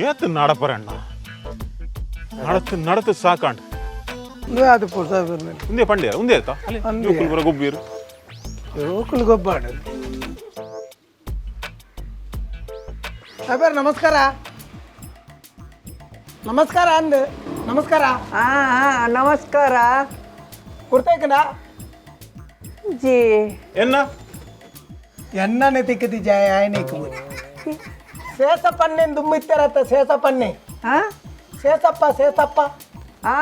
ಏತ್ ನಡಪರಣ್ಣ ನಡತ್ ನಡತ್ ಸಾಕಾಂಡ್. ಉಂದು ಅದು ಪುರ್ಸ. ಉಂದೇ ಪಂಡ್ಯಾರ ಉಂದೇ ಆಯ್ತಾ ಅಲ್ಲಿ? ಅಂದೆ. ಜೋಕುಲು ಪೂರ ಗೊಬ್ಬೀರು. ಜೋಕುಲು ಗೊಬ್ಬಾಡು. ಸಾಹೇಬರ್, ನಮಸ್ಕಾರ, ನಮಸ್ಕಾರ ಅಂದ್, ನಮಸ್ಕಾರ. ಹಾ ಹಾ, ನಮಸ್ಕಾರ. ಗುರ್ತಾಯ್ಕಂಡ? ಜಿ. ಎನ್ನ? ಎಣ್ಣನೆ ತಿಕ್ಕತಿ ಜಾಯ ಆಯ್ನೇಕ್ ಸೇಸಪ್ಪನ್ನೆ ದುಮ್ಮಿತ್ತಾರತ್ತ ಸೇಸಪ್ಪನ್ನೆ. ಹಾ. ಸೇಸಪ್ಪ, ಸೇಸಪ್ಪ. ಆ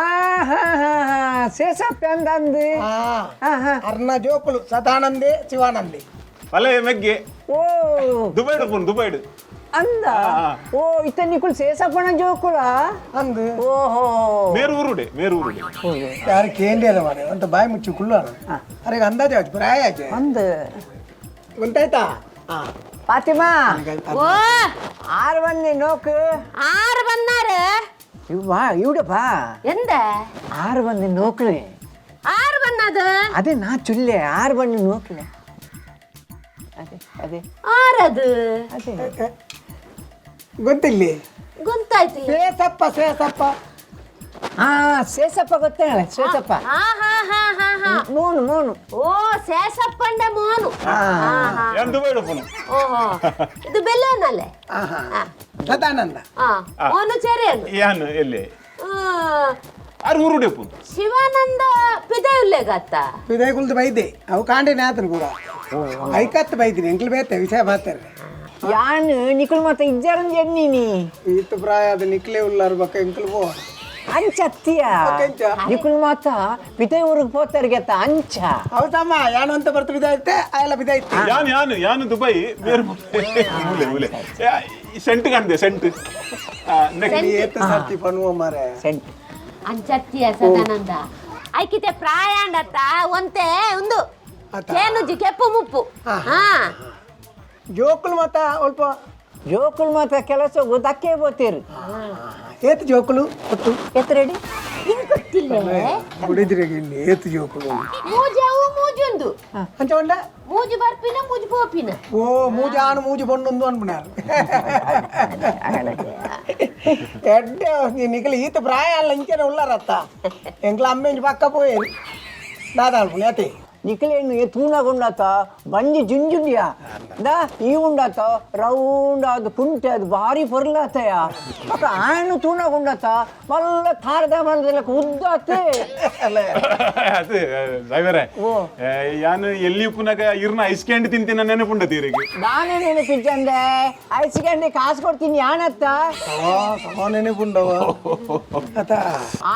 ಹಾ ಹಾ ಹಾ, ಸೇಸಪ್ಪ ಅಂದಂದು. ಆ. ಹಾ ಹಾ. ಅರ್ನ ಜೋಕುಲು ಸದಾನಂದೆ, ಶಿವಾನಂದೆ. ಅಲೆ ಮೆಗ್ಗೆ. ಓ. ದುಬೈಡ್ ಪುನ್ ದುಬೈಡ್. ಅಂದ. ಆ. ಓ, ಇತ್ತ ನಿಕುಲ್ ಸೇಸಪ್ಪನ ಜೋಕುಲ? ಅಂದು. ಓಹೋ. ಮೇರು ಊರುಡೆ, ಮೇರು ಊರುಡೆ. ಯಾರು ಕೇಂದ್ರ ಮಾರೆ ಅಂತ ಬಾಯಿ ಮುಚ್ಚಿ ಕುಳ್ಳ. ಅರೆ, ಅಂದಾಜು ಆಯ್ತು, ಪ್ರಾಯ ಆಯ್ತು. ಅಂದ. ಗೊತ್ತಾಯ್ತಾ? ಹಾ. ಫಾತಿಮಾ. ಓ. ಆರು ಬಂದಿ ನೋಕು. ಆರು ಬಂದಾರ. ಇವ್ವಾ ಇವ್ಡಪ್ಪ. ಎಂದ? ಆರು ಬಂದಿ ನೋಕ್ಲೆ. ಆರು ಬನ್ನದು? ಅದೇ ನಾ ಚುಲ್ಲೆ, ಆರು ಬಂದಿ ನೋಕ್ಲೆ, ಅದೇ ಅದೇ. ಆರದು? ಅದೇ. ಗೊತ್ತಿಲ್ಲ. ಗೊತ್ತಾಯ್ತು. ಸೇಸಪ್ಪ, ಸೇಸಪ್ಪ. ಹಾ, ಸೇಸಪ್ಪ ಗೊತ್ತೇಳ, ಸೇಸಪ್ಪ. ಹಾ ಹಾ ಹಾ ಹಾ ಹಾ. Moon moon. ಓ, ಸೇಸಪ್ಪಂಡ ಮೋನು. ಹಾ. ಹಾ ಹಾ. ಏನ್ ದುಬೈಡ್ ಪುನ್. ಓಹೋ, ಇದು ಬೆಲ್ಲನಲ್ಲೇ. ಆಹಾ, ಸದಾನಂದ. ಹಾ, ಮೋನು ಚೆರಿಯನು. ಯಾನ್ ಎಲ್ಲಿ ಆರು ಊರುಡೆ ಪುನ್. ಶಿವಾನಂದ ಪಿದೆ ಉಲ್ಲೇಗತ್ತ. ಪಿದೈ ಕುಲ್ದು ಬೈದೆ, ಅವು ಕಾಂಡೆ ಆತನು ಪೂರ ಐಕತ್ತು ಬೈದಿನಿ, ಎಂಕ್ಲು ಬೇತೆ ವಿಷಯ ಬಾತಾರೆ. ಯಾನ್ ನಿಕುಲ್ ಮತ್ತೆ ಇಜ್ಜಾರಂದು ಎನ್ನಿನಿ. ಈತ ಪ್ರಾಯ ಅದು ನಿಕ್ಲೆ ಉಲ್ಲಾರು ಬಕ್ಕ ಎಂಕ್ಲು ಪೋ. ಅಂಚತ್ತಿಯ. ಅಂಚ. ನಿಕುಲ್ ಮಾತ ಪಿತೈ ಊರಿಗೆ ಪೋತಾರಿಗೆತ್ತ ಅಂಚ. ಹೌದಮ್ಮ, ಯಾನು ಅಂತ ಬರ್ತು ಬಿದಾಯ್ತೆ, ಆಯಲ್ಲ ಬಿದಾಯ್ತೆ. ಯಾನ್ ಯಾನ್ ಯಾನ್ ದುಬೈ, ಮೇರು ಮೂಲೆ ಮೂಲೆ. ಸೆಂಟ್ ಕಾಣ್ದೆ, ಸೆಂಟ್. ಏತ ಸರ್ತಿ ಪಣುವ ಮಾರೆ. ಸೆಂಟ್. ಅಂಚತ್ತಿಯ ಸದಾನಂದ, ಐಕಿತೆ ಪ್ರಾಯ ಅಂಡತ್ತ ಒಂತೆ ಒಂದು. ಆತ. ಚೇನುಜಿ ಕೆಪ್ಪು ಮುಪ್ಪು. ಹಾ. ಜೋಕುಲು ಮತ್ತ ಅಲ್ಪ. ಜೋಕುಲ್ ಮಾತ ಕೆಲಸ ದಕ್ಕೆ ಬೋತೀರಿ. ಏತ್ ಜೋಕುಲು ಒಟ್ಟು? ಎತ್ತರೆಡಿ. ನಿಂಗೆ ಗೊತ್ತಿಲ್ಲ? ಗುಡಿದ್ರಿಗೆ ಇಲ್ಲಿ ಏತ್ ಜೋಕುಲು? ಮೂಜಿ ಅವು ಮೂಜೊಂದು. ಅಂಚ ಉಂಡ. ಮೂಜಿ ಬರ್ಪಿನ, ಮೂಜಿ ಪೋಪಿನ. ಓ, ಮೂಜಿ ಆನು ಮೂಜಿ ಪೊಣ್ಣೊಂದು ಅನ್ಪುನಾರು. ಎಡ್ಡೆ ನಿಕಲಿ, ಈತ ಪ್ರಾಯ ಅಲ್ಲ, ಇಂಚನೆ ಉಲ್ಲಾರತ್ತ. ಎಂಕ್ಲ ಅಮ್ಮೆಂಜಿ ಪಕ್ಕ ಪೋಯೇರಿ ದಾದ ಅಲ್ಪುನಿ ಅತಿ. ನಿಕಲೇನು ತೂನಗುಂಡಾತ ಬಂಜಿ ಜುಂಜುಂಡಿಯ ದಾ ಈ ಉಂಡಾತ ರೌಂಡ್ ಅದು ಕುಂಟೆ, ಅದು ಭಾರಿ ಪೊರ್ಲಾತಯ. ಮತ್ತ ಆನು ತೂನಗುಂಡಾತ ಮಲ್ಲ ಥಾರದ ಮಲ್ಲದೆಲ್ಲ ಉದ್ದಾತೆ. ಅದು ಸಾಯ್ಬಾರೆ. ಓ. ಯಾನ್ ಎಲ್ಲಿ ಉಪ್ಪುನಾಗ ಇರ್ನ ಐಸ್ ಕ್ಯಾಂಡಿ ತಿಂತೀನ ನೆನಪುಂಡ ತೀರಿಗೆ. ನಾನೇ ನೆನಪಿದ್ದಂದೆ, ಐಸ್ಕಂಡಿ ಕಾಸು ಕೊಡ್ತೀನಿ ಯಾನತ್ತ. ಸಮ ನೆನಪುಂಡವ ಅತ.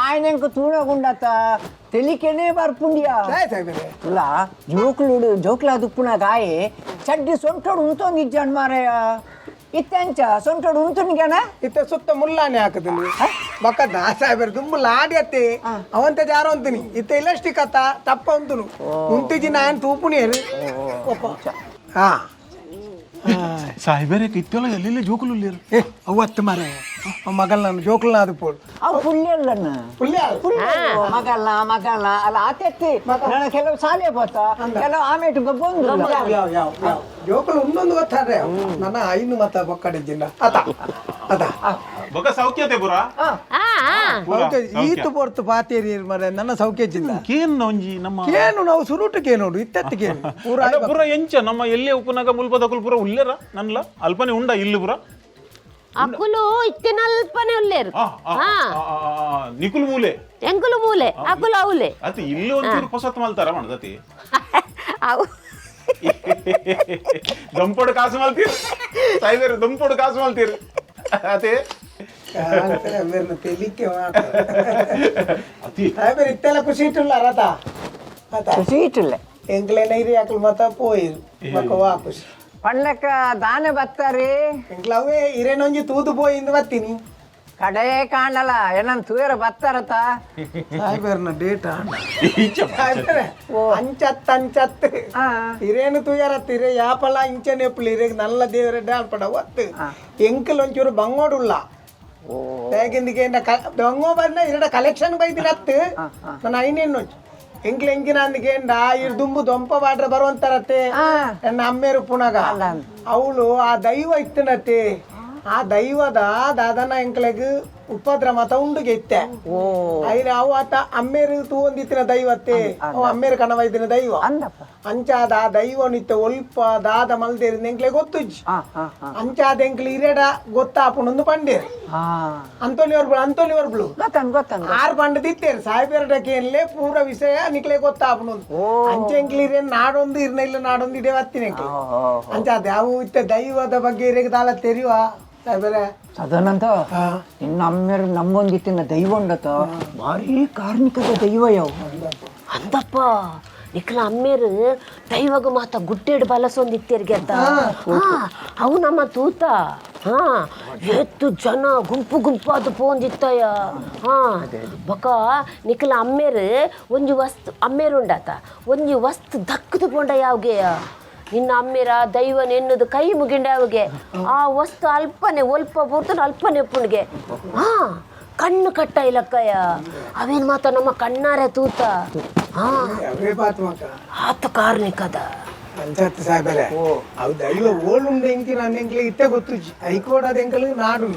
ಆಯನಂಕ ತೂನಗುಂಡಾತ ತೆಲಿಕೆನೆ ಬರ್ಪುಂಡಿಯ. ಸಾಯ್ಬೇರೆ. ಇಲ್ಲ, ಜೋಕ್ಲುಡು ಜೋಕ್ಲ ದುಪ್ಪುನ ಗಾಯಿ ಚಡ್ಡಿ ಸೊಂಟೋಡು ಉಂತೊಂದಿಜ್ಜಾನ್ ಮಾರಾಯ. ಇತ್ತೆಂಚ ಸೊಂಟೋಡು ಉಂತುನಿಗೆನ? ಇತ್ತ ಸುತ್ತ ಮುಲ್ಲಾನೆ ಹಾಕುದಿಲ್ಲ ಬಕ್ಕ ದಾಸಾಯ್ಬೇರೆ, ದುಂಬು ಲಾಡಿ ಅತ್ತೆ ಅವಂತ ಜಾರ ಅಂತೀನಿ. ಇತ್ತ ಇಲ್ಲಷ್ಟಿಕ್ ಅತ್ತ ತಪ್ಪ ಉಂತುನು ಉಂತಿಜಿ ನಾನ್ ತೂಪುಣಿಯರು. ಹಾ. ಸಾಯ್ಬೇರೆ, ಇತ್ತೆಲ್ಲ ಎಲ್ಲೆಲ್ಲ ಜೋಕುಲು ಉಲ್ಲೇರು. ಏ, ಅವತ್ತು ಮಾರೆ ಮಗಲ್ ನಾನು ಜೋಕುಲ್ನ ಅದು ಪೋಡು. ಅವು ಪುಳ್ಳೆಲ್ಲನ. ಪುಲ್ಯ. ಮಗಲ್ಲ ಮಗಲ್ಲ ಅಲ್ಲ, ಆತೆತ್ತಿ ನಾನು ಕೆಲವು ಸಾಲೆ ಪೋತ, ಕೆಲವು ಆಮೇಟು ಬಂದು. ಯಾವ ಯಾವ ಯಾವ ಯಾವ ಜೋಕುಲು ಉಂಡೊಂದು ಗೊತ್ತಾರೆ ನನ್ನ ಐನು ಮತ್ತ ಬೊಕ್ಕಡೆ ಜಿಲ್ಲ ಅತ ಅತ. ಬೊಕ ಸೌಖ್ಯತೆ ಪುರ? ಹಾ ಹಾ. ಪೂರ. ಈತು ಪೊರ್ತು ಪಾತೇರಿ ಮರೆ, ನನ್ನ ಸೌಖ್ಯ ಜಿಲ್ಲ. ಕೇನ್ ಒಂಜಿ ನಮ್ಮ ಕೇನು ನಾವು ಸುರುಟು ಕೇನೋಡು ಇತ್ತತ್ತು ಕೇನು ಪೂರ. ಅಡ ಪುರ ಎಂಚ ನಮ್ಮ ಎಲ್ಲೇ ಉಪ್ಪುನಾಗ ಮುಲ್ಪದಕುಲು ಪುರ ಉಲ್ಲೇರ? ನನ್ಲ ಅಲ್ಪನೆ ಉಂಡ ಇಲ್ಲು ಪುರ? ಅಕುಲು ಇತ್ತಿನಲ್ಪನೆ ಉಲ್ಲೇರು. ಆ, ಆ, ಹಾ. ಆ, ಆ, ಆ, ನಿಕುಲ್ ಮೂಲೆ. ಎಂಕುಲು ಮೂಲೆ, ಅಕುಲು ಅವಲೆ. ಅತಿ ಇಲ್ಲಿ ಒಂಚೂರು ಪೊಸತ್ ಮಲ್ತಾರ ಮಣದತಿ. ಅವು. ದಂಪೊಡು ಕಾಸು ಮಲ್ತೀರಿ ಸಾಯ್ಬೇರು, ದಂಪೊಡು ಕಾಸು ಮಲ್ತೀರಿ ಅದೇ. ತೆಲಿಕೆ. ಅತಿ. ಸಾಹೇಬರು, ಇತ್ತೆಲ್ಲ ಖುಷಿ ಇಟ್ಟುಲ್ಲ ರಥ ಅತ. ಖುಷಿ ಇಟ್ಟಿಲ್ಲ. ಎಂಕ್ಲೇನ ಇರಿ ಅಕಲ್ ಮತ್ತ ಪೋಯಿರು ಬೊಕ ವಾ ಖುಷಿ. ಪಣ್ಲಕ್ಕ ದಾನೆ ಬತ್ತಾರೆ? ಎಂಕ್ಲ ಅವೇ ಇರೇನೊಂಜಿ ತೂದು ಪೋಯಿಂದು ಬತ್ತೀನಿ. ಕಡೆ ಕಾಣಲ್ಲ, ಏನನ್ ತೂಯರ ಬತ್ತಾರತ. ಸಾಹೇಬರ್ನ ಡೇಟ್. ಈಚ. ಸಾಹೇಬರೇ, ಅಂಚತ್ ಅಂಚತ್. ಆ. ಇರೇನು ತೂಯರತ್, ಇರೆ ಯಾಪಲ ಇಂಚನೆ ಎಪ್ಪುಲು ಇರೆಗ್ ನಲ್ಲ ದೇವರ ಡಾಲ್ಪಡ ಒತ್ತು. ಎಂಕಲ್ ಒಂಚೂರು ಬಂಗೋಡುಲ್ಲ ಹೇಗಿಂದಿಗೆ ಬಂಗೋ ಬಂದ ಇರಡ ಕಲೆಕ್ಷನ್ ಬೈದಿನತ್ತು ನನ್ನ ಐನೇನು ಎಂಕ್ಲ ಎಂಕಿನ ಅಂದಿಗೇಂಡ ಇರ್ ದುಂಬು ದೊಂಪ ಬಾಡ್ರೆ ಬರುವಂತರತ್ತೆ. ಆ. ನನ್ನ ಅಮ್ಮೇರು ಪುನಗ ಅಲ್ಲ. ಅವಳು ಆ ದೈವ ಇತ್ತನತ್ತೆ. ಆ ದೈವದ ದಾದನ ಎಂಕ್ಲೆಗ್ ಉಪದ್ರ ಮಾತ ಉಂಡುಗೆ ಇತ್ತೆ. ಐನ ಅವು ಆತ ಅಮ್ಮೇರು ತೂವೊಂದಿತ್ತಿನ ದೈವತ್ತೆ, ಅವು ಅಮ್ಮೇರು ಕಣವೈದಿನ ದೈವ. ಅಂದಪ್ಪ. ಅಂಚಾದ ಆ ದೈವನಿತ್ತ ಒಲ್ಪ ದಾದ ಮಲ್ದೇರಿ ಎಂಕ್ಲೆ ಗೊತ್ತುಜ್ಜಿ. ಆ ಆ ಆ ಅಂಚಾದ ಎಂಕ್ಲೆ ಇರೆಡ ಗೊತ್ತಾಪುಣೊಂದು ಪಂಡೇರು. Anthony ವರ್ಬಳು, Anthony ವರ್ಬಳು. ಗೊತ್ತನ್ ಗೊತ್ತನ್. ಆರು ಪಂಡ ತಿತ್ತೇರು ಸಾಹೇಬರ ಕೇನ್ಲೆ ಪೂರ ವಿಷಯ ನಿಕ್ಲೆ ಗೊತ್ತಾಪುಣೊಂದು. ಅಂಚೆ ಎಂಕ್ಲೆ ಇರೇನ್ ನಾಡೊಂದು ಇರ್ನ ಇಲ್ಲ ನಾಡೊಂದು ಇಡೇ ವತ್ತಿನ ಎಂಕ್ಲೆ. ಅಂಚಾದ ಅವು ಇತ್ತ ದೈವದ ಬಗ್ಗೆ ಇರೆಗ್ ದಾಲ ತೆರಿವ ಸಾಹೇಬರೇ? ಸದಾನಂದ, ನಿನ್ನ ಅಮ್ಮೇರು ನಮ್ಮೊಂದಿತ್ತಿನ ದೈವ ಉಂಡತ, ಭಾರಿ ಕಾರ್ಮಿಕದ ದೈವ ಯಾವ. ಅಂದಪ್ಪ, ನಿಕ್ಲ ಅಮ್ಮೇರು ದೈವಗ ಮಾತ ಗುಡ್ಡೇಡು ಬಲಸೊಂದಿತ್ತೇರ್ಗೆ ಅಂತ. ಅವು ನಮ್ಮ ತೂತ ಹಾ ಎತ್ತು ಜನ ಗುಂಪು ಗುಂಪಾದ ಪೋಂದಿತ್ತಯ. ಹಾ ಬಕ ನಿಕ್ಲ ಅಮ್ಮೇರು ಒಂಜಿ ವಸ್ತು ಅಮ್ಮೇರು ಉಂಡಾತ ಒಂಜಿ ವಸ್ತು ದಕ್ಕದು ಪೋಂಡ ಯಾವ್ಗೆಯ. ನಿನ್ನ ಅಮ್ಮೇರ ದೈವ ನೆನ್ನದು ಕೈ ಮುಗಿಂಡ ಯಾವ್ಗೆ ಆ ವಸ್ತು ಅಲ್ಪನೆ ಒಲ್ಪ ಪೂರ್ತ ಅಲ್ಪನೆ ಪುಣ್ಗೆ. ಹಾ ಕಣ್ಣು ಕಟ್ಟ ಇಲಕ್ಕಯ್ಯ, ಅವೇನ್ ಮಾತ ನಮ್ಮ ಕಣ್ಣಾರೆ ತೂತ. ಹಾ ಅವೇ ಪಾತ್ಮಕ ಆತ ಕಾರ್ಣಿಕದ. ಅಂಚತ್ತು ಸಾಹೇಬರೇ, ಅವು ದೈವ ಓಳುಂಡ ಇಂಚಿನ ಎಂಕ್ಲೆ ಇತ್ತೆ ಗೊತ್ತುಜ್ಜಿ. ಐಕೋಡದ ಎಂಕಲ್ ನಾಡು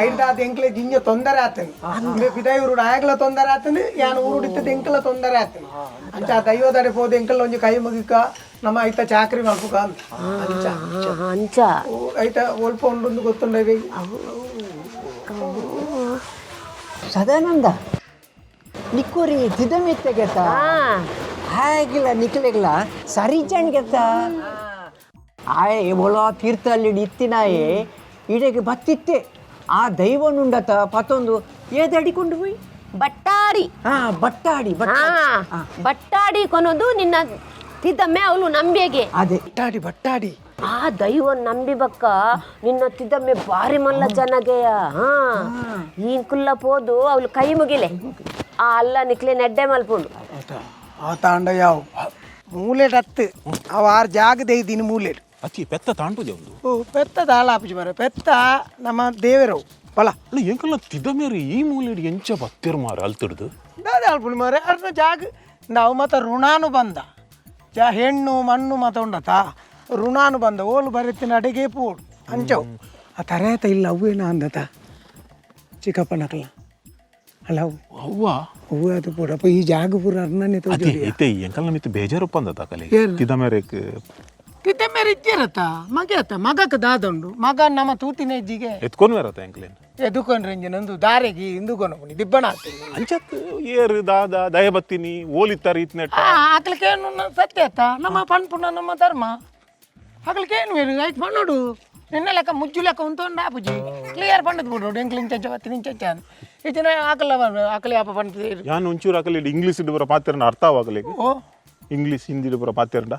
ಐಟಾದ ಎಂಕ್ಲೆ ಜಿಂಜ ತೊಂದರೆ ಆತನು. ಇಂಬೆ ಪಿದಾಯಿ ಊರುಡು ಆಯಗ್ಲ ತೊಂದರೆ ಆತನು, ಯಾನ್ ಊರುಡಿತ್ತದ ಎಂಕಲ ತೊಂದರೆ ಆತನು. ಅಂಚ ಆ ದೈವದಡೆ ಪೋದು ಎಂಕಲ್ ಒಂಜಿ ಕೈ ಮುಗಿಕ ನಮ್ಮ ಐತ ಚಾಕ್ರಿ ಮಲ್ಪುಕ ಅಂತ. ಅಂಚ ಅಂಚ ಐತ ಒಲ್ಪ ಉಂಡುಂದು ಗೊತ್ತುಂಡ. ಸದಾನಂದ, ನಿಕ್ಕೋರಿ ತಿದಮಿತ್ತೆಗೆತ ಹಾಗಿಲ್ಲ ನಿಕ್ಲೆಗ್ಲ ಸರಿ ಚಣ್ಗೆತ ಆಯೆ ಒಳ ತೀರ್ಥಹಳ್ಳಿ ಇತ್ತಿನಾಯೆ ಇಡೆಗೆ ಬತ್ತಿತ್ತೆ ಆ ದೈವನುಂಡತ ಪತ್ತೊಂದು ಏದಡಿಕೊಂಡು ಹೋಯ್ ಬಟ್ಟಾಡಿ. ಹಾ ಬಟ್ಟಾಡಿ. ಬಟ್ಟಾಡಿ. ಬಟ್ಟಾಡಿ ಕೊನೋದು ನಿನ್ನ ತಿದ್ದಮ್ಮೆ ಅವಳು ನಂಬಿಗೆ. ಅದೇ. ಬಟ್ಟಾಡಿ ಬಟ್ಟಾಡಿ. ಆ ದೈವ ನಂಬಿ ಬಕ್ಕ ನಿನ್ನ ತಿದ್ದಮ್ಮೆ ಬಾರಿ ಮಲ್ಲ ಜನಗೆಯ. ಹಾ ಈನ್ ಕುಲ್ಲ ಪೋದು ಅವಳು ಕೈ ಮುಗಿಲೆ ಆ ಅಲ್ಲ ನಿಕ್ಲೆ ನೆಡ್ಡೆ ಮಲ್ಪುಂಡು. ಆ ತಾಂಡ ಯಾವ ಮೂಲೆಟತ್ತು ಅವ ಆರು ಜಾಗದ ಇದ್ದೀನಿ ಮೂಲೆಟ್. ಅಚ್ಚಿ ಪೆತ್ತ ತಾಂಟುದೆ ಒಂದು. ಓ ಪೆತ್ತ ದಾಳ ಆಪುಜಿ ಮರ, ಪೆತ್ತ ನಮ್ಮ ದೇವರವು ಬಲ. ಅಲ್ಲ, ಎಂಕಲ್ಲ ತಿದಮೇರಿ ಈ ಮೂಲೆಡ್ ಎಂಚ ಬತ್ತಿರ್ ಮಾರ ಅಲ್ತಿಡ್ದು? ದಾದ ಅಲ್ಪುಣಿ ಮಾರೆ, ಅರ್ಧ ಜಾಗ ನಾವು ಮತ್ತ ಋಣಾನು ಬಂದ ಜಾ ಹೆಣ್ಣು ಮಣ್ಣು ಮತ ಉಂಡತ ಋಣಾನು ಬಂದ ಓಲು ಬರೆತ್ತಿನ ಅಡಿಗೆ ಪೋಡು ಅಂಚವು ಆ ತರೇತ ಇಲ್ಲ. ಅವ್ವೇನ ಅಂದತ ಚಿಕ್ಕಪ್ಪನಕಲ್ಲ ಅಲ್ಲ ಅವು. ಅವ್ವ. ಅವ್ವ ಅದು ಪೋಡಪ್ಪ ಈ ಜಾಗ ಪೂರ ಅರ್ಣನೆ. ಅತಿ ಇತ್ತೆ ಎಂಕಲ್ಲ ಮಿತ್ತು ಬೇಜಾರಪ್ಪ ಅಂದತ ಕಲೆ ತಿದಮೇರೆಕ್. ತಿದ್ದ ಮೇರೆ ಇಜ್ಜಿರತ್ತ ಮಗ ಅತ್ತ ಮಗಕ್ಕೆ ದಾದುಂಡು ಮಗ ನಮ್ಮ ತೂತಿನ ಇಜ್ಜಿಗೆ. ಎತ್ಕೊಂಡು ಬರತ್ತ ಎಂಕಲೇನ್? ಎದುಕೊಂಡ್ರೆ ಇಂಜಿನೊಂದು ದಾರೆಗಿ ಇಂದುಕೊನ ದಿಬ್ಬಣ ಆಗ್ತದೆ. ಅಂಚತ್ ಏರು ದಾದ ದಯ ಬತ್ತೀನಿ ಓಲಿತ್ತಾರ ಇತ್ನೆಟ್ಟ. ಆಕಲಿಕೇನು ಸತ್ಯ ಅತ್ತ ನಮ್ಮ ಪಣ್ಪುಣ ನಮ್ಮ ಧರ್ಮ ಆಕಲಿಕೇನು ಬೇರು ಆಯ್ತು ಪಣ್ಣೋಡು ನಿನ್ನ ಲೆಕ್ಕ ಮುಜ್ಜು ಲೆಕ್ಕ ಉಂಟು ಆಪುಜಿ ಕ್ಲಿಯರ್ ಪಂಡದ್ ಬಿಡು. ಎಂಕ್ಲು ಇಂಚ ಬತ್ತಿ ಇಂಚ ಇಚ್ಚಿನ ಆಕಲ ಆಕಲಿ ಆಪ ಪಂಡ. ಯಾನ್ ಒಂಚೂರು ಆಕಲಿ ಇಂಗ್ಲೀಷ್ ಇಡು ಬರ ಪಾತಿರನ ಅರ್ಥವಾಗಲಿ. ಓ ಇಂಗ್ಲೀಷ್ ಹಿಂದಿ ಬರ ಪಾತಿರಂಡ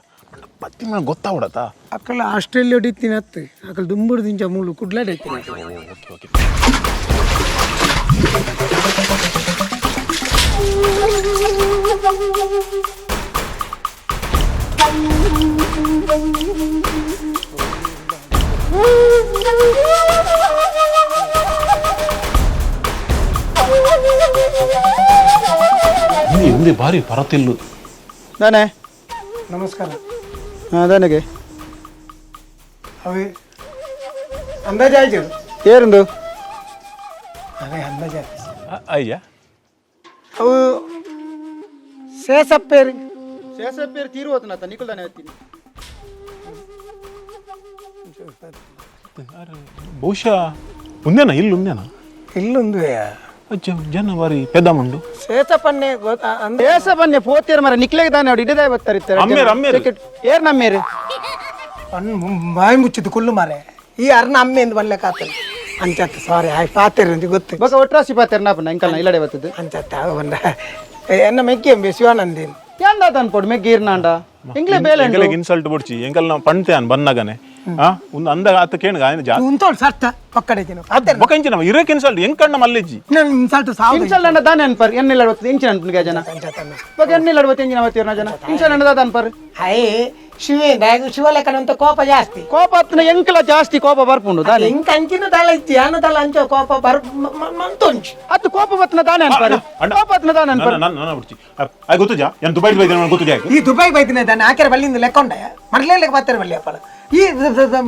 ಬತ್ತಿ ಮೇಲೆ ಗೊತ್ತಾವಡತ. ಅಕ್ಕಲ ಆಸ್ಟ್ರೇಲಿಯಾ ಹೊಡಿತೀನಿ ಅತ್ತು ಅಕಲ್ ದುಂಬುಡು ದಿಂಚ ಮೂಲು ಕುಡ್ಲಾಡ್ ಐತಿನ. Okay okay. ಹಿಂದೆ ಭಾರಿ ಪರತಿಲ್ಲು. ದಾನೆ. ನಮಸ್ಕಾರ. ಹಾಂ ದಾನೆಗೆ. ಅವೇ ಅಂದಾಜು ಆಯ್ತು. ಏರುಂದು? ಅದೇ ಅಂದಾಜು ಆಯ್ತು. ಅಯ್ಯ. ಅವು ಸೇಸಪ್ಪೇರಿ. ಶೇಷಪ್ಪೇರು ತೀರು ಹೋತನತ್ತ ನಿಕುಲ್ ದಾನೆ ಹತ್ತೀನಿ. ಬಹುಶಃ ಉಂದೇನಾ ಇಲ್ಲಿ ಉಂದೇನಾ? ಇಲ್ಲೊಂದು. ಅಜ್ಜ ಜನ ಬಾರಿ ಪೆದ್ದ ಮುಂಡು. ಸೇಸಪ್ಪನ್ನೇ ಗೊತ್ತಾ ಅಂದ್ರೆ? ಶೇಷ ಬನ್ನಿ ಪೋತೇರು ಮರ ನಿಕ್ಲೆಗೆ ದಾನೆ ಅವ್ರು ಇಡದೇ ಬರ್ತಾರೆ. ಅಮ್ಮೇರು, ಅಮ್ಮೇರು. ಏರ್ ನಮ್ಮೇರು. ಬಾಯಿ ಮುಚ್ಚಿದ್ದು ಕುಲ್ಲು ಮಾರೆ ಈ ಅರ್ನ ಅಮ್ಮೆಂದು ಬಲ್ಲೆಕಾತದೆ ಅಂಚತ್ತ ಸಾರಿ ಆಯ್ ಪಾತೆರ್ ಅಂತ ಗೊತ್ತು. ಬೊಕ ಒಟ್ರಾಸಿ ಪಾತೇರು ನಾಪನ ಇಂಕಲ್ನ ಇಲ್ಲಡೆ ಬರ್ತದೆ. ಅಂಚತ್ತ ಬಂದ ಎನ್ನ ಮೆಕ್ಕಿ ಎಂಬೆ ಶಿವಾನಂದೇನು. ಎಂದ ಅನ್ಪೋಡು ಮೆಗ್ಗಿ ಇರ್ನಾಂಡ ಇಂಗ್ಲೆ ಬೇಲೆ. ಎಂಕಲೆಗ್ ಇನ್ಸಲ್ಟ್ ಬುಡ್ಚಿ, ಎಂಕಲ್ ನಾವು ಪಣ್ತೆ ಅನ್ ಬನ್ನಗನೆ ಆ ಒಂದು ಅಂದಾಗ ಆತ ಕೇಣ್ಗ ಆಯ್ನ ಜಾ. ಉಂತೋಳು ಸರ್ತ ಪಕ್ಕಡೆ ಜನ ಪಾತೆರ್. ಬೊಕ ಇಂಚಿನ ಇರಕ್ ಇನ್ಸಲ್ಟ್ ಎಂಗ್ ಕಣ್ಣ ಮಲ್ಲೆಜ್ಜಿ. ನಾನು ಇನ್ಸಲ್ಟ್ ಸಾವು. ಇನ್ಸಲ್ ಅಂಡ ದಾನೆ ಅನ್ಪರ್ ಎನ್ನೆಲ್ಲ ಬರ್ತದೆ ಇಂಚಿನ ಅನ್ಪುನ್ಗೆ ಜನ. ಅಂಚತ್ತನ್ನ. ಬೊಕ ಎನ್ನೆಲ್ಲ ಬರ್ತದೆ ಇಂಚಿನ ಬತ್ತೀರ್ನ ಜನ ಇನ್ಸಲ್ ಅಂಡ ದಾದ ಅನ್ಪರ್. ಅಯ್ಯ ಶಿವೆ ಶಿವಲೇಖನ ಕೋಪ ಜಾಸ್ತಿ. ಕೋಪ ಹತ್ತಿನ ಎಂಕಲ ಜಾಸ್ತಿ ಕೋಪ ಬರ್ಪುಂಡು ದಾನೆ. ಇಂಕ ಅಂಚಿನ ದಳ ಇಜ್ಜಿ, ಆನ ದಳ ಅಂಚ ಕೋಪ ಬರ್ ಮಂತುಂಚು. ಅತ್ತು ಕೋಪ ಬತ್ತಿನ ದಾನೆ ಅನ್ಪಾರು, ಕೋಪ ಹತ್ತಿನ ದಾನೆ ಅನ್ಪಾರು. ನನ್ನ ಬಿಡ್ಚಿ ಆಯ್ ಗೊತ್ತುಜಾ, ಏನ್ ದುಬೈ ಬೈದಿನ ಗೊತ್ತುಜಾ? ಈ ದುಬೈ ಬೈದಿನ ದಾನೆ ಆಕೆರೆ ಬಲ್ಲಿಂದ ಲೆಕ್ಕೊಂಡ ಮಡ್ಲೇಲೆ ಬಾತ್ತರ ಬಲ್ಲಿ ಅಪ್ಪಲ ಈ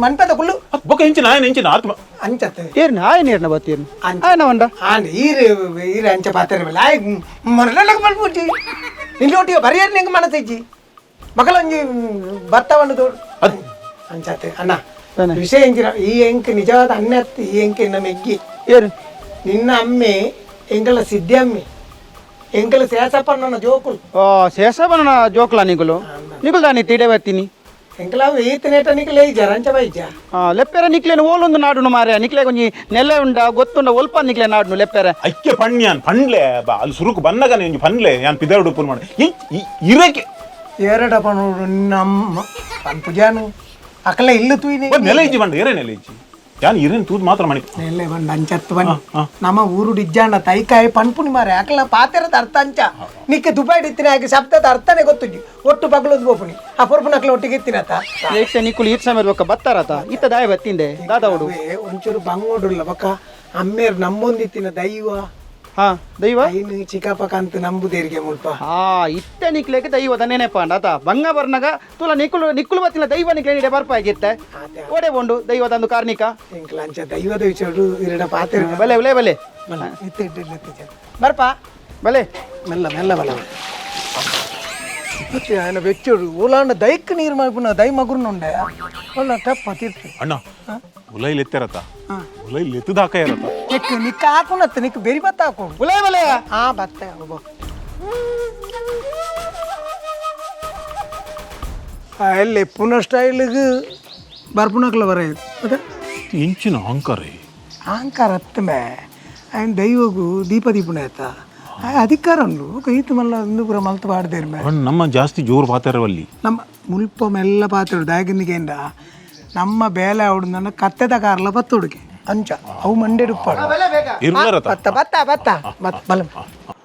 ಮನ್ಪದ ಕುಲ್ಲು. ಬೊಕ್ಕ ಇಂಚಿನ ಆಯನ ಇಂಚಿನ ಆತ್ಮ ಅಂಚತ್ತೆ. ಏರ್ನ ಆಯನ ಏರ್ನ ಬತ್ತೀರ್ನ ಆಯನ వంಡ ಆಂಡ್ ಈರು ಈರು ಅಂಚ ಪಾತ್ರೆ ಬಲ್ಲಿ ಆಯ್ ಮರಲಕ್ಕೆ ಬಲ್ಪುಜಿ ನಿಲ್ಲೊಟ್ಟಿಗೆ ಬರಿಯರ್ ನಿಂಗೆ ಮನಸ್ಸಿಜ್ಜಿ ಮಗಳೊಂಜಿ ಭತ್ತವನ್ನು ತೋಡು ಅಂಚತ್ತೆ ಅಣ್ಣ. ವಿಷಯ ಎಂಚಿನ ಈ ಎಂಕ್ ನಿಜವಾದ ಅನ್ನ ಈ ಎಂಕ್ ನಮ್ಮ ಎಗ್ಗಿ. ಏರು ನಿನ್ನ ಅಮ್ಮೆ ಎಂಕಲ ಸಿದ್ಧಿ ಅಮ್ಮೆ ಎಂಕಲ ಶೇಷಪ್ಪನ ಜೋಕುಲು. ಓ ಶೇಷಪ್ಪನ ಜೋಕುಲ ನಿಗುಲು ನಿಗುಲು ದಾನಿ ತೀಡೆ ಬರ್ತೀನಿ. ಎಂಕಲ ಈತನೇಟ ನಿಕಲೆ ಇಜ್ಜಾರ ಅಂಚ ಬೈಜ. ಲೆಪ್ಪೆರ ನಿಕ್ಲೇನು ಓಲೊಂದು ನಾಡುನು ಮಾರ್ಯ, ನಿಕ್ಲೆ ಒಂಜಿ ನೆಲೆ ಉಂಡ ಗೊತ್ತುಂಡ ಒಲ್ಪ ನಿಕ್ಲೆ ನಾಡುನು ಲೆಪ್ಪೆರ. ಐಕ್ಯ ಪಣ್ಯಾನ್ ಪಣ್ಲೆ ಬಾ ಅಲ್ಲಿ ಸುರುಕು ಬನ್ನಗನೆ ಒಂಜಿ ಪಣ್ಲೆ ಯಾನ್ ಪಿದರುಡು ಉಪ್ಪುನು ಮಾಡ ಇರಕ್ಕೆ. ಏರಡ ಪನೋಡು ನಮ್ಮ ಪನ್ಪುಜಾನು ಅಕಲ ಇಲ್ಲು ತೂಯಿನಿ. ನೆಲೆ ಇಜ್ಜಿ ಬಂಡ ಏರೇ ನೆಲೆ ಇಜ್ಜಿ ಯಾನ್ ಇರೇನು ತೂದು ಮಾತ್ರ ಮಣಿ. ನೆಲೆ ಬಂಡ ಅಂಚತ್ತು ಬನ್ನಿ ನಮ್ಮ ಊರು ಇಜ್ಜಾಂಡ ತೈಕಾಯಿ ಪನ್ಪುನಿ ಮಾರೆ ಅಕಲ ಪಾತೆರದ ಅರ್ಥ ಅಂಚ ನಿಕ್ಕೆ ದುಬೈ ಇತ್ತಿನ ಹಾಗೆ ಶಬ್ದದ ಅರ್ಥನೇ ಗೊತ್ತುಜ್ಜಿ ಒಟ್ಟು ಪಗಲೊಂದು ಬೋಪುನಿ ಆ ಪೊರ್ಪುನ ಅಕಲ ಒಟ್ಟಿಗೆ ಇತ್ತಿನತ. ಇತ್ತೆ ನಿಕ್ಕುಲು ಈತ್ ಸಮಯ ಬೊಕ್ಕ ಬತ್ತಾರತ ಇತ್ತ ದಾಯ ಬತ್ತಿಂದೆ ದಾದ ಉಡು. ಒಂಚೂರು ಬಂಗೋಡುಲ್ಲ ಬೊಕ್ಕ ಅಮ್ಮೇರ್ ನಮ್ಮೊಂದಿತ್ತಿನ ದೈವ. ಹಾ ದೈವ ಐನು ಚಿಕ್ಕಪ್ಪ ಅಂತ ನಂಬುದೇರಿಗೆ ಮುಲ್ಪ. ಹಾ ಇತ್ತೆ ನಿಕ್ಲೆಗೆ ದೈವದ ನೆನೆಪಾಂಡ ಆತ ಬಂಗ ಬರ್ನಗ ತುಲ ನಿಕ್ಕುಲು ನಿಕ್ಕುಲು ಬತ್ತಿನ ದೈವ ನಿಕ್ಲೆ ನೀಡೆ ಬರ್ಪಾಗಿತ್ತೆ ಓಡೆ ಬೋಂಡು ದೈವದ ಒಂದು ಕಾರ್ಣಿಕ. ಎಂಕಲ ಅಂಚ ದೈವದ ವಿಚಾರ ಇರಡ ಪಾತೆರ. ಬಲೆ ಬಲೆ ಬಲೆ ಇತ್ತೆ ಇತ್ತೆ ಬರ್ಪಾ ಬಲೆ ಮೆಲ್ಲ ಮೆಲ್ಲ ಬಲ ಮತ್ತೆ ఆయన ಬೆಚ್ಚೋಡು ಓಲಾಂಡ ದೈಕ್ ನೀರು ಮಾಡ್ಪುನ ದೈ ಮಗುರ್ನುಂಡೆ ಒಳ್ಳ ಟಪ್ಪ ತೀರ್ತು. ಅಣ್ಣ ಉಲೈಲ್ ಎತ್ತಿರತ ಉಲೈಲ್ ಎತ್ತದ ಹಾಕ ಇರತ್ತ. ನಿಕ್ ನಿಕ್ಕ ಹಾಕುನತ್ತ ನಿಕ್ ಬೆರಿ ಬತ್ತ ಹಾಕೋಡು ಉಲೈ ಬಲೆ. ಹಾ ಬತ್ತ ಒಬ್ಬ ಎಲ್ಲಿ ಪುನಃ ಸ್ಟೈಲಿಗೆ ಬರ್ಪುನಕ್ಲ ಬರ ಮತ್ತೆ ಇಂಚಿನ ಅಹಂಕಾರ ಅಹಂಕಾರ ಅತ್ತಮೆ ఆయన ದೈವಗು ದೀಪ ದೀಪನ ಆಯ್ತಾ ಅಧಿಕಾರ ಉಂಡು ಈತ ಮಲ್ಲ ಒಂದು ಪೂರ ಮಲ್ತು ಪಾಡ್ದೇರ್ ಮೇ. ನಮ್ಮ ಜಾಸ್ತಿ ಜೋರು ಪಾತೆರವಲ್ಲಿ. ನಮ್ಮ ಮುಲ್ಪ ಮೆಲ್ಲ ಪಾತ್ರೆ ದಾಗಿನಿಗೇಂಡ ನಮ್ಮ ಬೇಲೆ ಅವಡು ಕತ್ತೆದ ಕಾರ್ಲ ಬತ್ತುಡುಗೆ ಅಂಚ ಅವು ಮಂಡೆ ಉಪ್ಪಾಡು ಬತ್ತ ಬತ್ತ ಬತ್ತ ಬತ್ತ ಬಲ.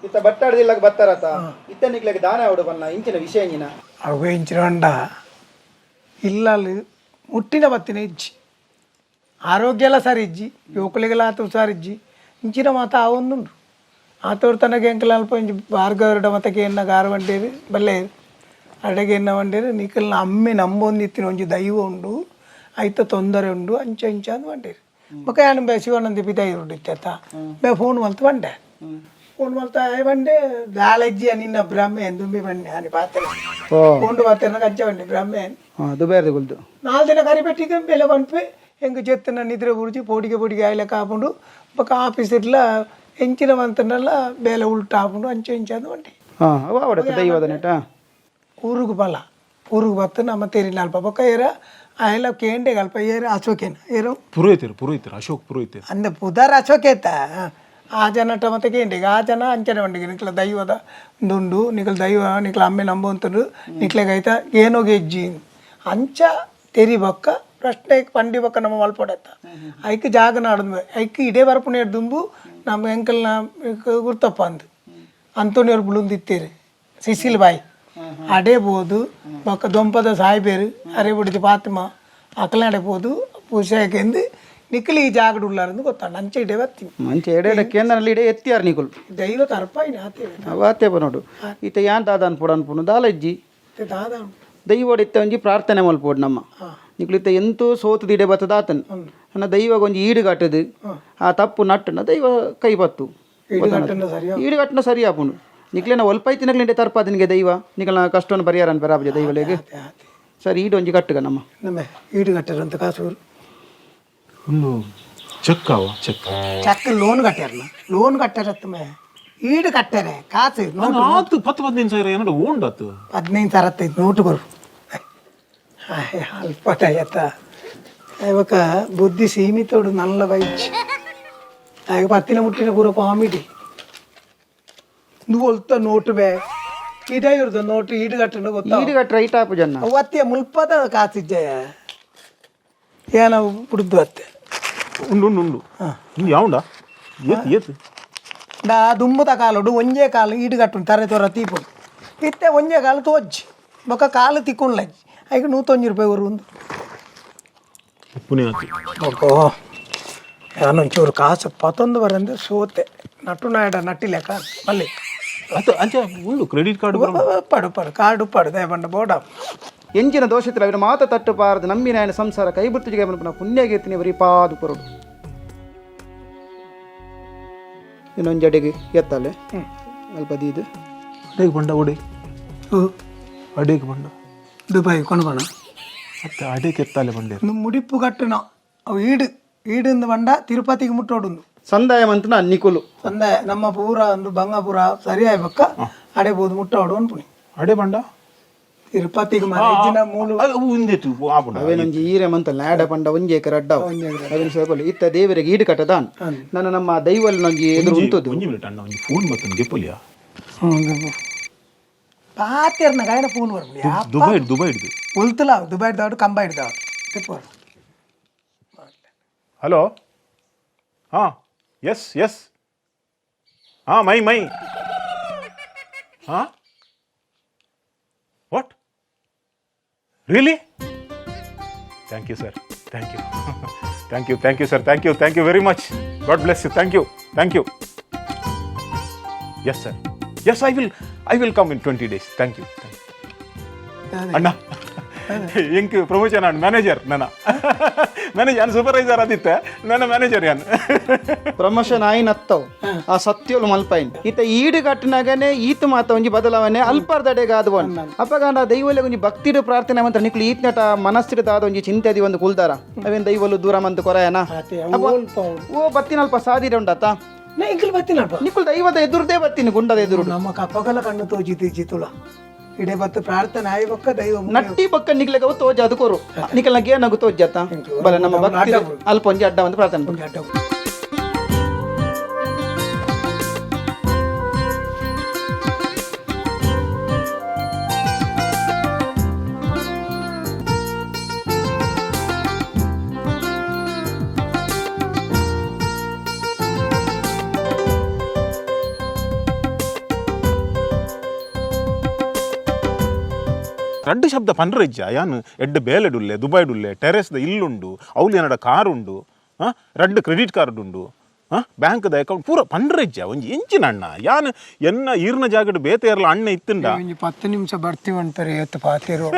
ಇತ್ತ ಬಟ್ಟಾಡ್ದಿಲ್ಲ ಬತ್ತಾರತ ಇತ್ತ ನಿಕ್ಲೆಗೆ ದಾನ ಅವಡು ಬನ್ನ ಇಂಚಿನ ವಿಷಯ ಇಂಜಿನ. ಅವು ಇಂಚಿನ ಹೊಂಡ ಇಲ್ಲ ಮುಟ್ಟಿನ ಬತ್ತಿನ ಇಜ್ಜಿ ಆರೋಗ್ಯ ಎಲ್ಲ ಸರಿ ಇಜ್ಜಿ ಯುವಕಲಿಗೆಲ್ಲ ಆತ ಹುಷಾರಿಜ್ಜಿ ಇಂಚಿನ ಮಾತ ಆ ಒಂದುಂಡು ಆತೋರು ತನಗೆ ಎಂಕಲ ಅಲ್ಪ ಇಂಚಿ ಭಾರ್ಗವರಡ ಮತಕ್ಕೆ ಎನ್ನ ಗಾರ వంటేరు ಬಲ್ಲೆ ಅಡಗೆ ಎನ್ನ వంటేರು ನಿಕಲ್ನ ಅಮ್ಮೆ ನಂಬೊಂದಿತ್ತಿನ ಒಂಜಿ ದೈವ ಉಂಡು ಐತ ತೊಂದರೆ ಉಂಡು ಅಂಚ ಇಂಚ ಅಂದ್ వంటೇರು ಬೊಕ ಯಾನ್ ಬೆ ಶಿವಾನಂದ ಪಿದಾಯಿ ಉಂಡು ಇತ್ತೆತ್ತ ಬೆ ಫೋನ್ ಮಲ್ತು ಬಂಡೆ ಫೋನ್ ಮಲ್ತ ಬಂಡೆ ದಾಳೆಜ್ಜಿ ನಿನ್ನ ಬ್ರಹ್ಮೆ ದುಂಬಿ ಬಂಡೆ అని ಪಾತ್ರೆ ಫೋನ್ ಪಾತ್ರೆ ಅಂಚ ಬಂಡೆ ಬ್ರಹ್ಮೆ. ದುಬೈರ್ದ ಗುಲ್ದು ನಾಲ್ಕು ದಿನ ಕರಿಪೆಟ್ಟಿಗೆ ಬೆಲೆ ಪನ್ಪೆ ಎಂಕ್ ಜೆತ್ತಿನ ನಿದ್ರೆ ಬುರ್ಜಿ ಪೋಡಿಗೆ ಪೋಡಿಗೆ ಆಯ್ಲೆ ಕಾಪುಂಡು ಬೊಕ ಆಫೀಸ್ ಇರ್ಲ ಎಂಚಿನ ಮಂತನೆಲ್ಲ ಬೇಲೆ ಉಲ್ಟ ಆಪುಂಡು ಅಂಚೆ ಇಂಚ ಅಂದ್ వంటి. ಹಾ ಅವ ಅವಡತ್ತ ದೈವದ ನೆಟ. ಊರುಗು ಬಲ ಊರುಗು ಬತ್ತು ನಮ್ಮ ತೆರಿನ ಅಲ್ಪ ಬೊಕ ಏರ ಆಯಲ ಕೇಂಡೆ ಅಲ್ಪ ಏರ ಅಶೋಕೇನ ಏರೋ ಪುರೋಹಿತರು ಪುರೋಹಿತರು ಅಶೋಕ್ ಪುರೋಹಿತರು. ಅಂದ ಪುದರ್ ಅಶೋಕೇತ ಆ ಜನಟ ಮತ್ತೆ ಕೇಂಡಿಗೆ ಆ ಜನ ಅಂಚನೆ వండిಗೆ ನಿಕ್ಲ ದೈವದ ದುಂಡು ನಿಕ್ಲ ದೈವ ನಿಕ್ಲ ಅಮ್ಮೆ ನಂಬುವಂತಂಡು ನಿಕ್ಲೆಗೈತ ಏನೋ ಗೆಜ್ಜಿ ಅಂಚ ತೆರಿ ಬೊಕ್ಕ ಪ್ರಶ್ನೆ ಪಂಡಿ ಬೊಕ್ಕ ನಮ್ಮ ಮಲ್ಪೊಡತ್ತ ಐಕ್ ಜಾಗ ನಾಡುದು ಐಕ್ ಇಡೇ ಬರಪುನ ದುಂಬು ನಮ್ಮ ಎಂಕಲ್ನ ಗುರ್ತಪ್ಪ ಅಂದು ಅಂತೋನಿಯವ್ರು ಬುಳುಂದಿತ್ತೀರಿ ಸಿಸಿಲ್ ಬಾಯಿ ಅಡೆ ಬೋದು ಬೊಕ್ಕ ದೊಂಪದ ಸಾಯ್ಬೇರು ಅರೆ ಬಿಡಿದು ಪಾತಿಮ ಅಕಲಾಡೆ ಪೋದು ಪೂಜೆಗೆಂದು ನಿಕ್ಲಿ ಈ ಜಾಗಡು ಉಳ್ಳಾರಂದು ಗೊತ್ತಾಂಡ ಅಂಚೆ ಇಡೆ ಬರ್ತೀನಿ. ಮಂಚೆ ಎಡೆ ಎಡೆ ಕೇಂದ್ರಲ್ಲಿ ಇಡೆ ಎತ್ತಿಯಾರ್ ನಿಕುಲು. ದೈವ ಕರ್ಪಾಯಿನ ಆತೇವೆ. ಅವಾತೆ ನೋಡು ಈತ ಯಾನ್ ದಾದ ಅನ್ಪೋಡು ಅನ್ಪುನು ದಾಲ ಇಜ್ಜಿ. ದಾದ ದೈವಡ್ ಇತ್ತ ಒಂಜಿ ಪ್ರಾರ್ಥನೆ ಮಲ್ಪೋಡು ನಮ್ಮ ನಿಕುಲು ಇತ್ತ ಎಂತೂ ಸೋತು ದಿಡೆ ಬತ್ತದಾತನ್ ಅನ್ನ ದೈವಗ ಒಂಜಿ ಈಡು ಕಟ್ಟದು ಆ ತಪ್ಪು ನಟ್ಟುನ ದೈವ ಕೈ ಬತ್ತು ಈಡು ಕಟ್ಟನ ಸರಿ ಆಪುಂಡು ನಿಕ್ಲೆನ ಒಲ್ಪೈತಿ ನಕ್ಲಿಂಡೆ ತರ್ಪಾದಿನಿಗೆ ದೈವ ನಿಕಲ್ನ ಕಷ್ಟವನ್ನು ಪರಿಹಾರ ಅನ್ಪರ ದೈವಲೆಗೆ ಸರಿ ಈಡು ಒಂಜಿ ಕಟ್ಟುಗ ನಮ್ಮ ನಮ್ಮ ಈಡು ಕಟ್ಟಾರಂತ ಕಾಸೂರು ಒಂದು ಚೆಕ್ ಅವ check check loan ಕಟ್ಟಾರಲ್ಲ loan ಕಟ್ಟಾರತ್ತಮ್ಮ ಈಡು ಕಟ್ಟಾರೆ ಕಾಸು ನೋಟು. ಆತು 10 15 ಸಾವಿರ ಏನಾದ್ರು ಓಂಡಾತು. 15 ಸಾವಿರ ಹತ್ತೈದು ನೋಟು ಬರು ಅಲ್ಪ ಆಯ್ತ ಇವಾಗ ಬುದ್ಧಿ ಸೀಮಿತೋಡು ನಲ್ಲ ಬೈಚ್ ಆಗ ಪತ್ತಿನ ಮುಟ್ಟಿನ ಪೂರ ಕಾಮಿಡಿ నువ్వు ಒಲ್ತ ನೋಟು ಬೇ ಇದೇ ಇರ್ದು ನೋಟು ಈಡು ಕಟ್ಟಂಡು ಗೊತ್ತಾ. ಈಡು ಕಟ್ಟ ರೈಟ್ ಆಪು ಜನ. ಅವತ್ತಿಯ ಮುಲ್ಪದ ಕಾಸಿಜ್ಜಯ ಏನ ಬಿಡುದು ಅತ್ತೆ. ಉಂಡು ಉಂಡು ಉಂಡು ಉಂಡು ಯಾವುಂಡ ಏತ್ ಏತ್ ದಾ ದುಂಬುದ ಕಾಲುಡು ಒಂಜೇ ಕಾಲು ಈಡು ಕಟ್ಟು ತರೆ ತೋರ ತೀಪುಡು ಇತ್ತೆ ಒಂಜೇ ಕಾಲು ತೋಜ್ಜಿ. ಬೊಕ್ಕ ಕಾಲು ತಿಕ್ಕೊಂಡ್ಲ ಐಕ್ 101 ರೂಪಾಯಿ ಒಂದು. ಉಪ್ಪುನೇ ಆತು. ಬೊಕ್ಕ ಯಾನೊಂಚೂರು ಕಾಸು ಪತ್ತೊಂದು ಬರಂದು ಸೋತೆ ನಟು ನಾಯಡ ನಟ್ಟಿಲೆಕ್ಕ ಮಲ್ಲಿ. ಅತ್ತ ಅಂಚ ಉಂಡು ಕ್ರೆಡಿಟ್ ಕಾರ್ಡ್. ಪಡು ಪಡು ಕಾರ್ಡ್ ಉಪ್ಪಾಡು ದಯಪಂಡ ಬೋಡ. ಎಂಚಿನ ದೋಷಿತ್ರ ಅವನ ಮಾತ ತಟ್ಟು ಪಾರದು ನಂಬಿನ ಸಂಸಾರ ಕೈ ಬಿಡ್ತಿಗೆ ಮನ್ಪುನ ಪುಣ್ಯಗೀರ್ತಿನಿ ಬರೀ ಪಾದು ಪೊರಡು. ಇನ್ನೊಂದು ಅಡಿಗೆ ಎತ್ತಲೆ ಅಲ್ಪ ದೀದು. ಅಡೇಗೆ ಬಂಡ ಒಡೆ, ಅಡೇಗೆ ಬಂಡ. ದುಬೈ ಕೊಂಡ್ಬಣ. ಅತ್ತ ಅಡೇಗೆ ಎತ್ತಾಲೆ ಬಂಡೆ. ಮುಡಿಪು ಕಟ್ಟಣ ಅವು ಈಡು ಈಡಿಂದ ಬಂಡ ತಿರುಪತಿಗೆ ಮುಟ್ಟೋಡುಂದು. ಸಂದಾಯ ಮಂತನ ನಿಕುಲು. ಸಂದಾಯ ನಮ್ಮ ಪೂರ ಒಂದು ಬಂಗಾಪುರ ಸರಿಯಾಗಿ ಬಕ್ಕ ಅಡೆ ಬೋದು ಮುಟ್ಟೋಡು ಅನ್ಪುಣಿ. ಅಡೆ ಬಂಡ. ತಿರುಪತಿಗೆ ಮರ ಮೂಲು. ಉಂದಿತ್ತು ಆಪುಂಡು. ಅವೇನೊಂಜಿ ಈರೆ ಮಂತ ಲ್ಯಾಡ ಪಂಡ ಒಂಜಿ ಏಕರ್ ಅಡ್ಡ ಅವೇನು ಸೇಪಲು ಇತ್ತ ದೇವರಿಗೆ ಈಡು ಕಟ್ಟದಾನ್ ನನ್ನ ನಮ್ಮ ದೈವಲ್ನೊಂಜಿ ಎದುರು ಉಂಟುದು. ಒಂಜಿ ಮಿನಿಟ್ ಅಣ್ಣ, ಒಂಜಿ ಫೋನ್ ಬತ್ತನ ಗೆಪ್ಪಲಿಯಾ? ಪಾತೆರ್ನ ಗಾಯನ ಫೋನ್ ಬರ್ಲಿ. ದುಬೈ ದುಬೈ ಹಿಡ್ದು. ಉಲ್ತಲ ದುಬೈ ದಾಡು ಕಂಬ ಹಿಡ್ದಾವ. ಹಲೋ, ಹಾಂ, ಎಸ್ ಎಸ್, ಹಾಂ, ಮೈ ಮೈ, ಹಾಂ, what, really, thank you sir, thank you, thank you, thank you sir, thank you, thank you very much, God bless you, thank you, thank you, yes sir, yes, I will come in 20 days, thank you, thank you. ಅಣ್ಣ, ಎಂಕ್ promotion ಅಣ್ಣ, manager ನನ್ನ manager ಯಾನ್ supervisor ಆದಿತ್ತೆ, ನನ್ನ manager ಯಾನ್. Promotion ಆಯಿನ ಅತ್ತವ್ ಆ ಸತ್ಯಲು ಮಲ್ಪೈನ್ ಈತ ಈಡು ಕಟ್ಟಿನಾಗನೆ ಈತ ಮಾತ ಒಂಜಿ ಬದಲಾವಣೆ ಅಲ್ಪರ್ದಡೆಗ ಆದವನ್ ಅಪ್ಪಗಾಂಡ ದೈವಲೆ ಒಂಜಿ ಭಕ್ತಿಡು ಪ್ರಾರ್ಥನೆ ಮಂತ್ರ ನಿಕ್ಲು ಈತ್ನಟ ಮನಸ್ಸಿಡದಾದ ಒಂಜಿ ಚಿಂತೆ ಅದಿ ಒಂದು ಕುಲ್ದಾರ ಅವೇನ್ ದೈವಲು ದೂರ ಮಂತು ಕೊರಯನ ಓ ಬತ್ತಿನ ಅಲ್ಪ ಸಾದಿರ ಉಂಡಾತ. ಇಂಕಲ್ ಬತ್ತಿನಲ್ಪ. ನಿಕುಲ್ ದೈವದ ಎದುರುದೇ ಬತ್ತೀನಿ ಗುಂಡದ ಎದುರು. ನಮ್ಮ ಕಪ್ಪಗಲ ಕಣ್ಣು ತೋಜಿತಿ ಜಿತುಲ ಇಡೆ ಬತ್ತು ಪ್ರಾರ್ಥನೆ ಆಯಿ ಬಕ್ಕ ದೈವ ನಟ್ಟಿ ಬಕ್ಕ ನಿಕ್ಲೆಗ ತೋಜ ಅದು ಕೊರು ನಿಕಲ್ನ ಗೇನಗು ತೋಜಾತ ಬಲ ನಮ್ಮ ಭಕ್ತಿ ಅಲ್ಪ ಒಂಜಿ ಅಡ್ಡ ಒಂದು ಪ್ರಾರ್ಥನೆ. ಒಂಜಿ ಅಡ್ಡ. ರಡ್ಡು ಶಬ್ದ ಪನ್ರೆಜ್ಜ ಯಾನ್ ಎಡ್ಡೆ ಬೇಲೆಡುಲ್ಲೆ, ದುಬೈಡುಲ್ಲೆ, ಟೆರೆಸ್ದ ಇಲ್ಲುಂಡು, ಅವ್ಲು ಏನಡ ಕಾರ್ ಉಂಡು, ಹಾಂ, ರಡ್ಡು ಕ್ರೆಡಿಟ್ ಕಾರ್ಡ್ ಉಂಡು, ಹಾಂ, ಬ್ಯಾಂಕ್ದ ಅಕೌಂಟ್ ಪೂರ ಪನ್ರೆಜ್ಜ. ಒಂಜಿ ಎಂಚಿನ ಅಣ್ಣ ಯಾನ್ ಎನ್ನ ಈರ್ನ ಜಾಗಡ್ ಬೇತೆ ಇರಲ ಅಣ್ಣ ಇತ್ತುಂಡ. ಒಂಜಿ 10 ನಿಮಿಷ ಬರ್ತೀವಿ ಅಂತಾರೆ ಏತ್ ಪಾತಿರು.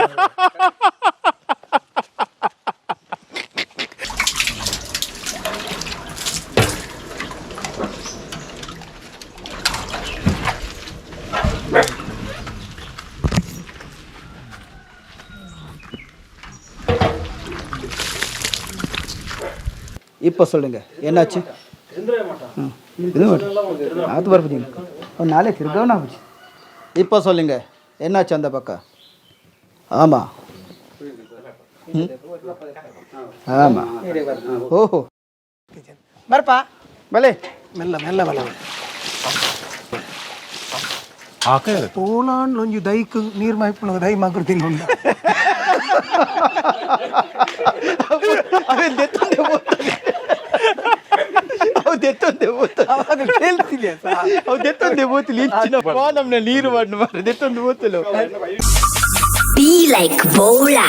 இப்போ சொல்லுங்க என்னாச்சு? ம், இது அது ಬರ್ಬೋದು ಅವ್ನು ನಾಳೆ ತಿರ್ಗವನ. இப்போ சொல்லுங்க என்னாச்சு அந்த பக்கம்? ஆமாம் ஆமாம் ஓஹோ. ಬರ್ಪಾ. ಬಲೆ. ಮೆಲ್ಲ ಮೆಲ್ಲ ಬಲ. ಆಕೆ ಪೋಲಾಂಡ್ ಒಂಜಿ ದೈಕ್ ನೀರ್ ಮೈಪುಣ ದೈ ಮಗ್ರು ತಿನ್ನುಂಡ. ಅವೆ ದೆತ್ತೊಂದೆ ಹೋಗ್ತಾನೆ, ಅವು ದೆತ್ತೊಂದೆ ಹೋಗ್ತಾನೆ. ಅವಾಗ ಹೇಳ್ತೀನಿ. ಅವು ದೆತ್ತೊಂದೆ ಹೋಗ್ತಿಲ್ಲ ಇಚ್ಚಿನ ಪಾನಮ್ನ ನೀರು ಮಾಡಿ ಮಾರೆ ದೆತ್ತೊಂದು ಹೋಗ್ತಿಲ್ಲ. Be like Bola.